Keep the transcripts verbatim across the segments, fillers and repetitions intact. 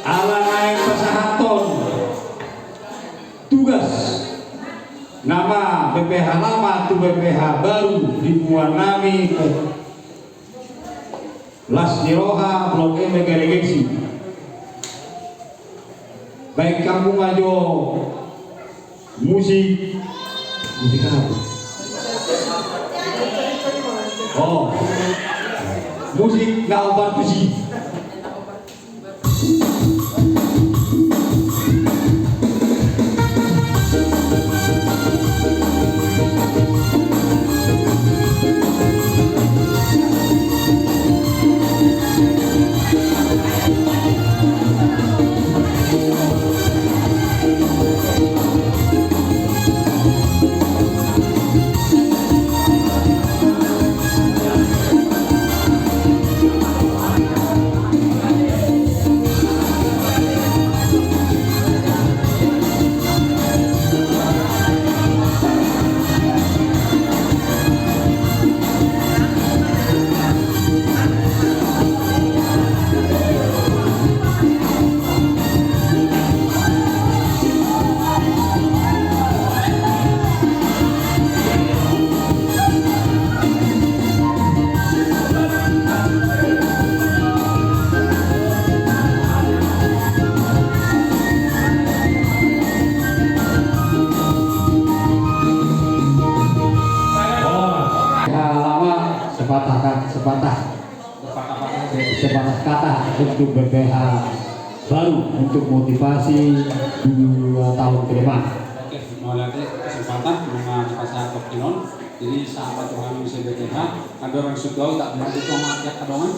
Ala naeng pasahathon tugas nama B P H lama tu B P H baru di muna nami Las ni Roha Blok M Megaregensi. Baen hamu ma jo musik. Musik apa? Oh. Musik na opat puji. Lama sepatah kat-, sepatah sepatah kata untuk B P H baru untuk motivasi dua tahun ke depan. Oke, mauliate, kesempatan nunga dipasahat waktu on. Jadi sahabat rohani muse B P H, andorang sudah tak berhenti tong ajak kadongan.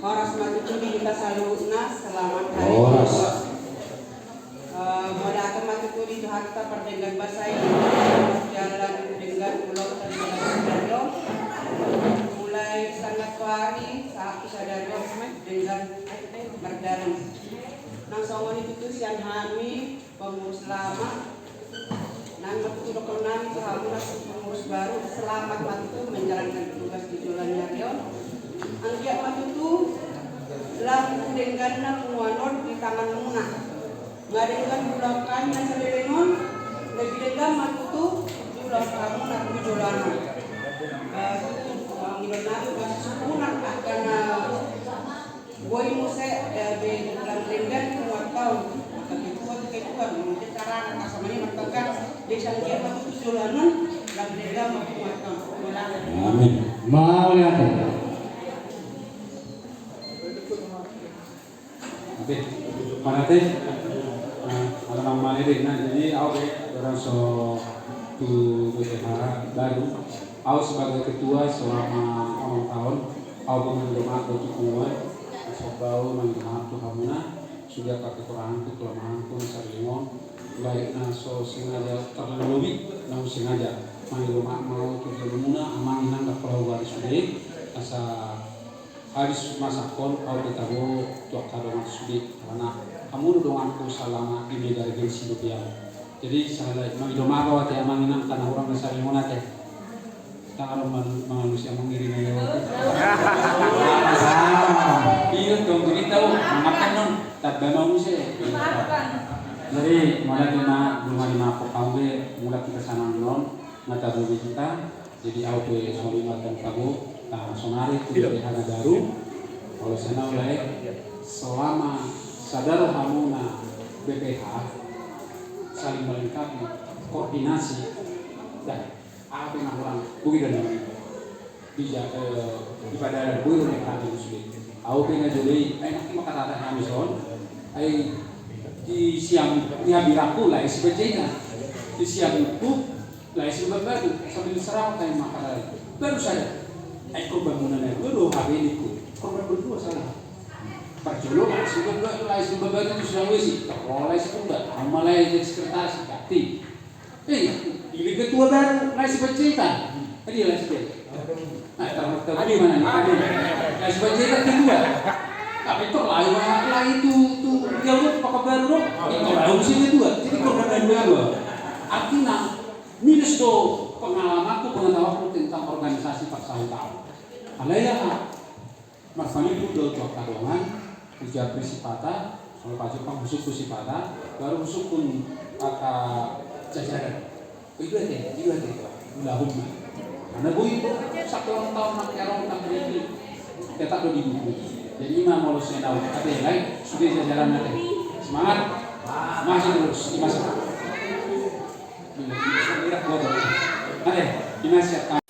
Horas ma tutu di hita saluhutna, selamat hari. Horas. Eh, mauliate ma tutu di Tuhanta pardenggan basa i, jalan denggan ulos tadi dalam radio. Mulai sangat hari, saat sadari denggan mardalan. Nang songon i tutu sian hami, pengurus lama, nang ma tutu dohonon nami tu hamu na pengurus baru, selamat ma tutu menjalankan tugas di joloan ni ari on. Anggiat ma tutu lam dengganna punguan on di tanganmuna. Nga denggan joloan hami na saleleng on, lebih denggan ma tutu joloan hamu na tu joloan on. Eh, tutu, eh, ngido nami, eh, sumpungan angka na Boi muse, eh, be, lam denggan tu muat taon. Ketua, ketua, mungkin cara anak sama ini bertengkar. Desa dia waktu tu joloan on, lam denggan waktu muat taon. Amin. Mauliate. Oke. Mauliate. Nah, kalau Mang Mali deh, nah, jadi au be, orang so tu B P H baru. Au sebagai ketua selama ulang tahun. Au pe mangido maaf tu punguan, na so boi mangido maaf tu hamuna, sude angka kekuranganku, kelemahanku na saleleng on, baik na so sengaja terlebih na so sengaja. Mangido maaf ma au tu jolomuna, amang inang, ndang pola hubaen sude, asa habis masa on, au pe tabo tu angka dongan sude, karena hamu do donganku selama di Megaregensi do biang. Jadi, sahali mangido maaf au ate amang inang, tanah urang na saleleng on ate. Taro man-, mangalusi amang iri na iyo. Iyo, tong berita, oh, mangapkan non. Tamba mau muse. Jadi, mauliate ma, dumadi ma, pokokna mulak hita saonari on, nga tabo be hita. Jadi, au pe songon i ma tabo, tabo saonari tu B P H na baru. Oleh sana, oleh selama sadar hamuna B P H, saling melengkapi, koordinasi. Dah. Au pe na hurang, boi do na di ja-, eh, di padalan, boi do na hami sude. Au pe na jolo i, ai nangkin mangkatai hami son. Ai di siamun, di habirangku, Lae Sipanjaitan. Di siamunku, Lae Silumbambadu, sambil seramat ai mangkatai. Baru sadar. Ai korban muna na dua do, hape ningku. Korban berdua salah. Parjolo, Lae Silumbambadu, Lae Silumbambadu tu Sulawesi. Toko Lae Silumbambadu, au ma lae jadi sekretaris, ganti. Eh, ini ketua baru, Lae Sipanjaitan. Kan dia Lae Sipanjaitan. Nah, termasuk tadi mana nih? Lae Sipanjaitan ketua. Tapi kok lae, lae itu, itu dia buat pakai baru dong. Itu lae usia ketua. Jadi korban dua-dua. Artina, minus do pengalamanku, pengetahuanku tentang organisasi parsahutaon. Alai aha, marpanimbul do tu angka dongan, tu Japri sipata, molo pajumpang husungkun sipata, baru husungkun angka jajaran. Ido ate, ido ate, ulahumna. Karena boi do, satu orang tahu nak kerong, nak beri. Cetak do di buku. Jadi ima molo sian au, ate, lain, sude jajaran ate. Semangat. Maju terus, ima semangat. Ate, ima siap.